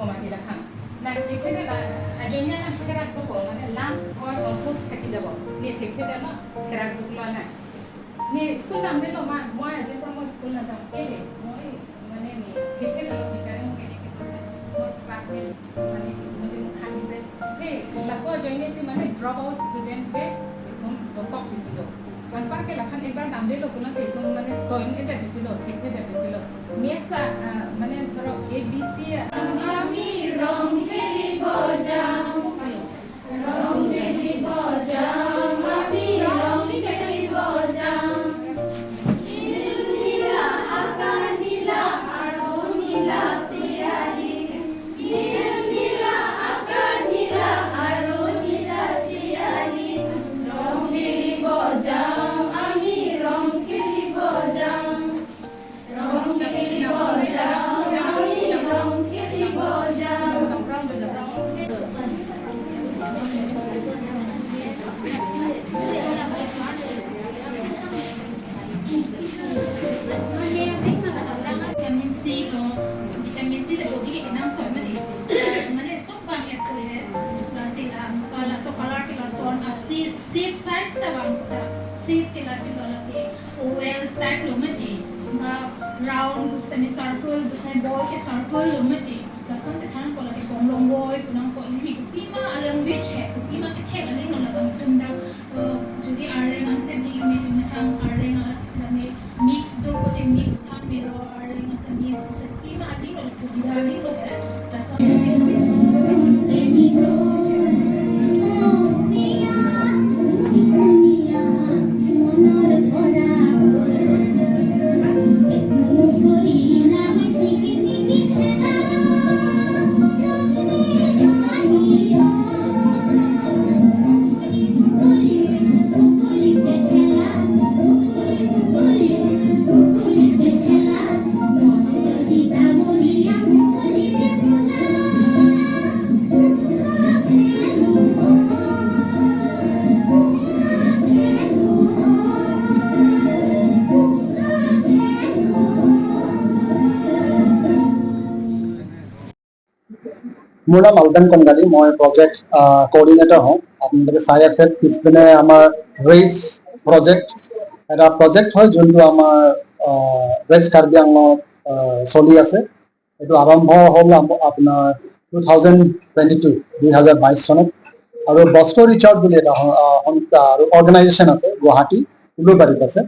কমাগিলা খান না থেখেতে এজনীয়া না থেকেৰাক মানে লাজ, ভয়, সংকোচ থাকি যাব নে। থেখেতে ন থেৰাক লোৱা নাই নে স্কুল নাম দিলো মা, মই আজিৰ পৰা মই স্কুল নাযাওঁ। কেলে মই মানে থেখেতে টিচাৰে মোক এনেকৈ কৈছে, মোৰ ক্লাছমেট মানে ইহঁতে মোক হাঁহিছে। সেই লাছৰ জইনেছি মানে ড্ৰপ আউট ষ্টুডেণ্ট বে একদম দপক দি দিলো বানপাৰ কে লাখান একবাৰ নাম দিলো কোনো একদম মানে তইন এটা দি দিলো থেখেতে দি দিলো। মেথছ মানে ধৰক এ বি চি। আমি ৰং খেলিব যাম, ৰং খেলিব যাম, আমি ৰং খেলিব যাম। নীল নীলা আকাশ, নীলা আৰু নীলা চিয়াহী। নীল নীলা আকাশ, নীলা আৰু নীলা চিয়াহী। ৰং খেলিব যাম, আমি ৰং খেলিব যাম। ৰং খেলিব যাম, আমি ৰং খেলিব যাম। ভিটামিন চি তো, vitamin C body ke nam soi ma di মানে সব bang ek ko he la si la la so color ke la son a si shape size ta bang ta shape ke la ke la ke oval type lo ma di ba round semi circle semi ball ke circle lo ma di la son se thang ko la ke kong long boy ko nang ko li ko pi ma alang rich he ko pi ma ke thek alang lo la bang tum da to যদি arleng assembly unit me thang arleng ala kisame mix do ko te mix thang me ro arleng assembly se pi ma aling lo ko bi aling lo he la son. মনৰ পৰা মুকলি নামি চিকিমিকি খেলা। মুকলি মুকলি মুকলিতে খেলা, মুকলি মুকলি মুকলিতে খেলা। মন যদি ডাৱৰীয়া, মুকলিৰে ফুলা। খেলো, খেলো, খেলো। মোৰ নাম আলবেন কনগাৰী, মই প্ৰজেক্ট কোঅৰ্ডিনেটৰ হওঁ। আপোনালোকে চাই আছে পিছপিনে আমাৰ ৰেচ প্ৰজেক্ট, এটা প্ৰজেক্ট হয় যোনটো আমাৰ ৱেষ্ট কাৰ্বি আংলঙত চলি আছে। এইটো আৰম্ভ হ'ল আপোনাৰ 2022, 2022 চনত। আৰু বস্কো ৰিচ আউট বুলি এটা সংস্থা আৰু অৰ্গেনাইজেশ্যন আছে, গুৱাহাটী উলুবাৰীত আছে,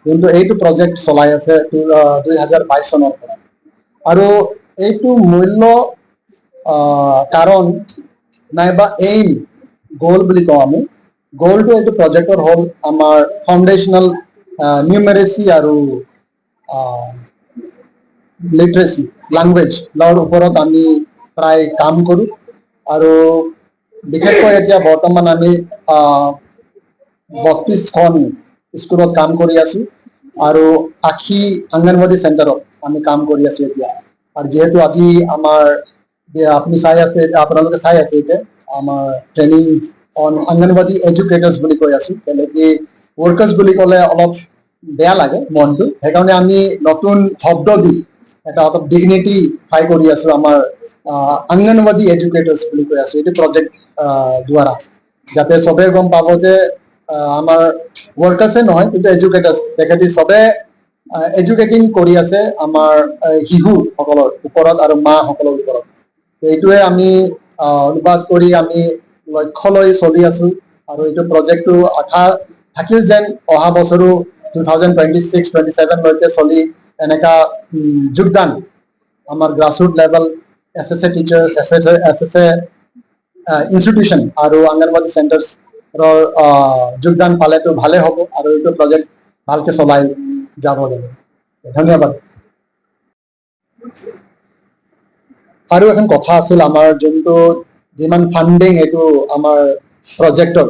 যোনটো এইটো প্ৰজেক্ট চলাই আছে 2022 চনৰ পৰা। আৰু এইটো মূল্য কাৰণ নাইবা এইম, গ'ল বুলি কওঁ আমি, গ'লটো এইটো প্ৰজেক্টৰ হ'ল আমাৰ ফাউণ্ডেশ্যনেল নিউমেৰেচি আৰু লিটাৰেচি, লেংগুৱেজ ওপৰত আমি প্ৰায় কাম কৰোঁ। আৰু বিশেষকৈ এতিয়া বৰ্তমান আমি 32খন স্কুলত কাম কৰি আছো আৰু 80 অংগনবাদী চেণ্টাৰত আমি কাম কৰি আছো এতিয়া। আৰু যিহেতু আজি আমাৰ যে আপুনি চাই আছে, আপোনালোকে চাই আছে এতিয়া আমাৰ ট্ৰেইনিং অন অংগনবাদী এডুকেটাৰ্ছ বুলি কৈ আছো। তেনেকে ৱৰ্কাৰ্ছ বুলি ক'লে অলপ বেয়া লাগে মনটো, সেইকাৰণে আমি নতুন শব্দ দি এটা অলপ ডিগনিটি ফাই কৰি আছো, আমাৰ অংগনবাদী এডুকেটাৰ্ছ বুলি কৈ আছো এইটো প্ৰজেক্ট দ্বাৰা, যাতে চবে গম পাব যে আমাৰ ৱৰ্কাৰ্ছে নহয় কিন্তু এডুকেটাৰ্ছ, তেখেতে চবে এডুকেটিং কৰি আছে আমাৰ শিশুসকলৰ ওপৰত আৰু মাসকলৰ ওপৰত। এইটোৱে আমি অনুবাদ কৰি আমি লক্ষ্য লৈ চলি আছো। আৰু এইটো প্ৰজেক্টটো আশা থাকিল যেন অহা বছৰো 2026 27লৈকে চলি এনেকা যোগদান আমাৰ grassroot level SSA teachers, SSA institution আৰু অংগনবাদী চেণ্টাৰ্ছৰ যোগদান পালেতো ভালে হ'ব আৰু এইটো প্ৰজেক্ট ভালকে চলাই যাব লাগিব। ধন্যবাদ। আৰু এখন কথা আছিল, আমাৰ যোনটো যিমান ফাণ্ডিং এইটো আমাৰ প্ৰজেক্টৰ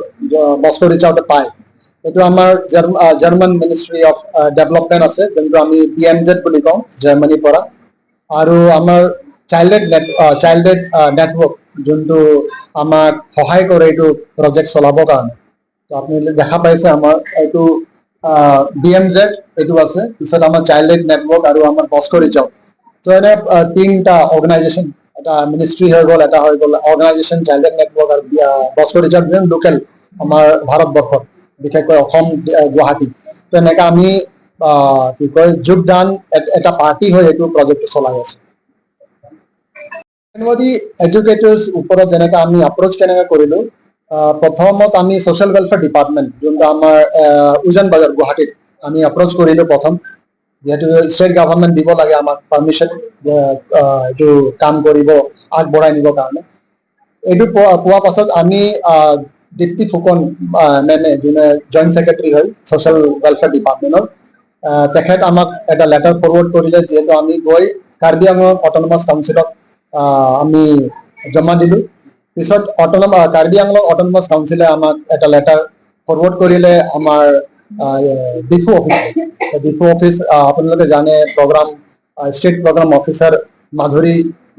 বস্কো ৰিচ আউটে পায়, এইটো আমাৰ জাৰ্মান মিনিষ্ট্ৰি অফ ডেভেলপমেণ্ট আছে, যোনটো আমি বি এম জেড বুলি কওঁ, জাৰ্মানীৰ পৰা। আৰু আমাৰ চাইল্ড এইড নেটৱৰ্ক, যোনটো আমাক সহায় কৰে এইটো প্ৰজেক্ট চলাবৰ কাৰণে। তো আপুনি দেখা পাইছে আমাৰ এইটো বি এম জেড এইটো আছে, পিছত আমাৰ চাইল্ড এইড নেটৱৰ্ক আৰু আমাৰ বস্কো ৰিচ আউট। চ' এনে তিনিটা অৰ্গেনাইজেশ্যন এটা মিনিষ্ট্ৰি হৈ গ'ল, এটা হৈ গ'ল অৰ্গেনাইজেশ্যন চাইল্ড নেটৱৰ্ক আৰু বস্কো ৰিচাৰ্ড লোকেল আমাৰ ভাৰতবৰ্ষত, বিশেষকৈ অসম, গুৱাহাটী। তো এনেকা আমি কি কয়, যোগদান এটা পাৰ্টি হৈ এইটো প্ৰজেক্টটো চলাই আছো। অংগনৱাড়ী এডুকেটৰ্ছ ওপৰত যেনেকা আমি এপ্ৰ'চ কেনেকে কৰিলো, প্ৰথমত আমি ছ'চিয়েল ৱেলফেয়াৰ ডিপাৰ্টমেণ্ট, যোনটো আমাৰ উজান বজাৰ গুৱাহাটীত আমি এপ্ৰ'চ কৰিলো প্ৰথম। যিহেতু ষ্টেট গভৰ্ণমেণ্ট দিব লাগে আমাক পাৰ্মিশ্যন, এইটো কাম কৰিব আগবঢ়াই নিবৰ কাৰণে। এইটো পোৱা পাছত আমি দীপ্তি ফুকন মেমে, যোনে জইণ্ট ছেক্ৰেটাৰী হয় ছ'চিয়েল ৱেলফেয়াৰ ডিপাৰ্টমেণ্টৰ, তেখেত আমাক এটা লেটাৰ ফৰৱাৰ্ড কৰিলে। যিহেতু আমি গৈ কাৰ্বি আংলং অট'নমাছ কাউন্সিলত আমি জমা দিলোঁ। পিছত কাৰ্বি আংলং অট'নমাছ কাউন্সিলে আমাক এটা লেটাৰ ফৰৱাৰ্ড কৰিলে আমাৰ ডিফু অফিচ। ডিফু অফিচ আপোনালোকে জানে, state programme officer Madhuri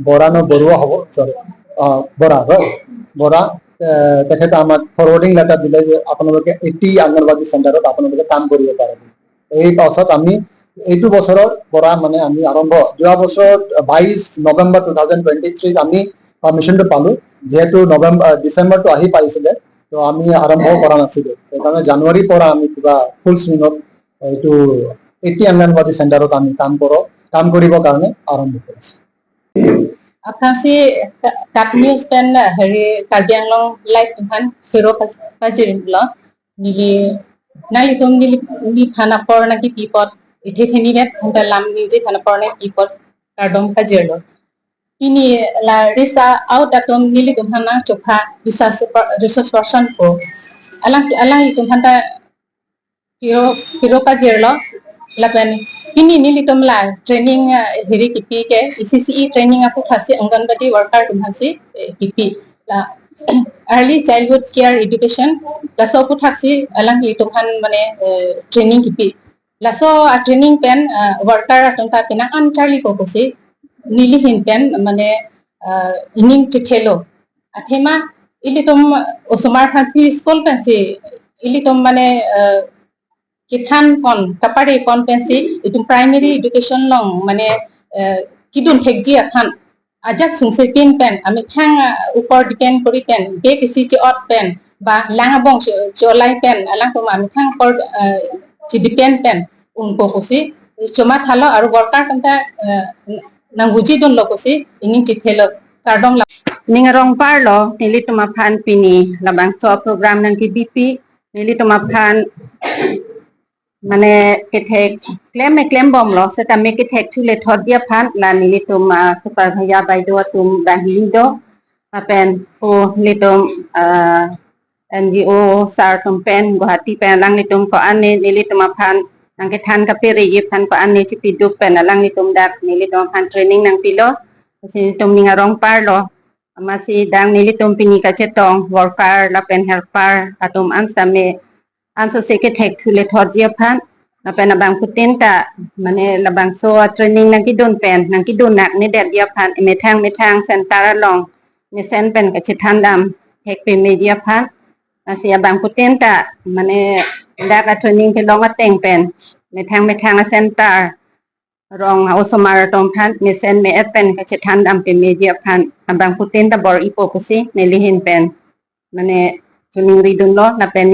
Bora ন বৰুৱা হ'ব, চৰি, বৰা হয়, বৰা। তেখেতে আমাক ফৰৱাৰ্ডিং লেটাৰ দিলে যে আপোনালোকে 80 অংগনবাড়ী চেণ্টাৰত আপোনালোকে কাম কৰিব পাৰে। এই পাছত আমি এইটো বছৰৰ পৰা মানে আমি আৰম্ভ, যোৱা বছৰত 22 নৱেম্বৰ 2023ত আমি পাৰ্মিশ্যনটো পালো। যিহেতু নৱেম্বৰ ডিচেম্বৰটো আহি পাইছিলে, তো আমি আৰম্ভ কৰা নাছিলো। সেইকাৰণে জানুৱাৰীৰ পৰা আমি কিবা ফুল চুইঙত এইটো 80 অংগনবাড়ী চেণ্টাৰত আমি কাম কৰিবৰ কাৰণে আৰম্ভ কৰিছো। Apransi kat news pen hari Karbi Anglong live han hero pajirin lo nili nali tum nili ni phana por na ki pipot ithe theni bet hunta lam ni je phana por na pipot kardom kajir lo ini la risa out atom nili tum hana chopha research person ko alang alang itum hanta hero hero kajir lo lapen ini nili tum la training heri kipi ke ECCE training aku thasi anganwadi worker tum hasi kipi la early childhood care education la so pu thaksi alang li tum han mane training kipi la so a training pen worker atum ta pina an charli ko kosi nili hin pen mane ining tithelo athema ili tum osomar phanthi school pen si ili tum mane kithan kon kapare kon pensi itu primary education long mane kidun thekji athan ajak sungse pin pen ami thang upor depend kori pen be kisi chi ot pen ba lang bong cholai pen alang tum ami thang por chi depend pen unko kosi choma thalo aru worker kanta nangguji dun lo kosi ining chi thelo kardong la. Ning rong par lo nili tuma phan pini labang so program nang ki BP nili tuma phan mane kethek klem me klem bom lo se ta me kethek thule thot dia phan la nili tum supervisor bai do tum dahin do apen o litum NGO sar tum pen Guwahati pen lang litum ko ane nili tuma phan nang ke than ka pere ye phan ko ane chi pidu pen lang litum dak nili tuma phan training nang pilo si tum ninga rong par lo masi dang nili tum pini ka chetong worker la pen helper atum an same an so se ke thek thule thot jia phan la pen abang putin ta mane labang so training nang ki dun pen nang ki dun nak ni det jia phan me thang center long me sen pen ka chethan dam thek pe me jia phan asi abang putin ta mane dak a training ke long a teng pen me thang a center rong osomar tom phan me sen me et pen ka chethan dam pe me jia phan abang putin ta bor ipo kusi ne lihin pen mane tuning ridun lo na pen.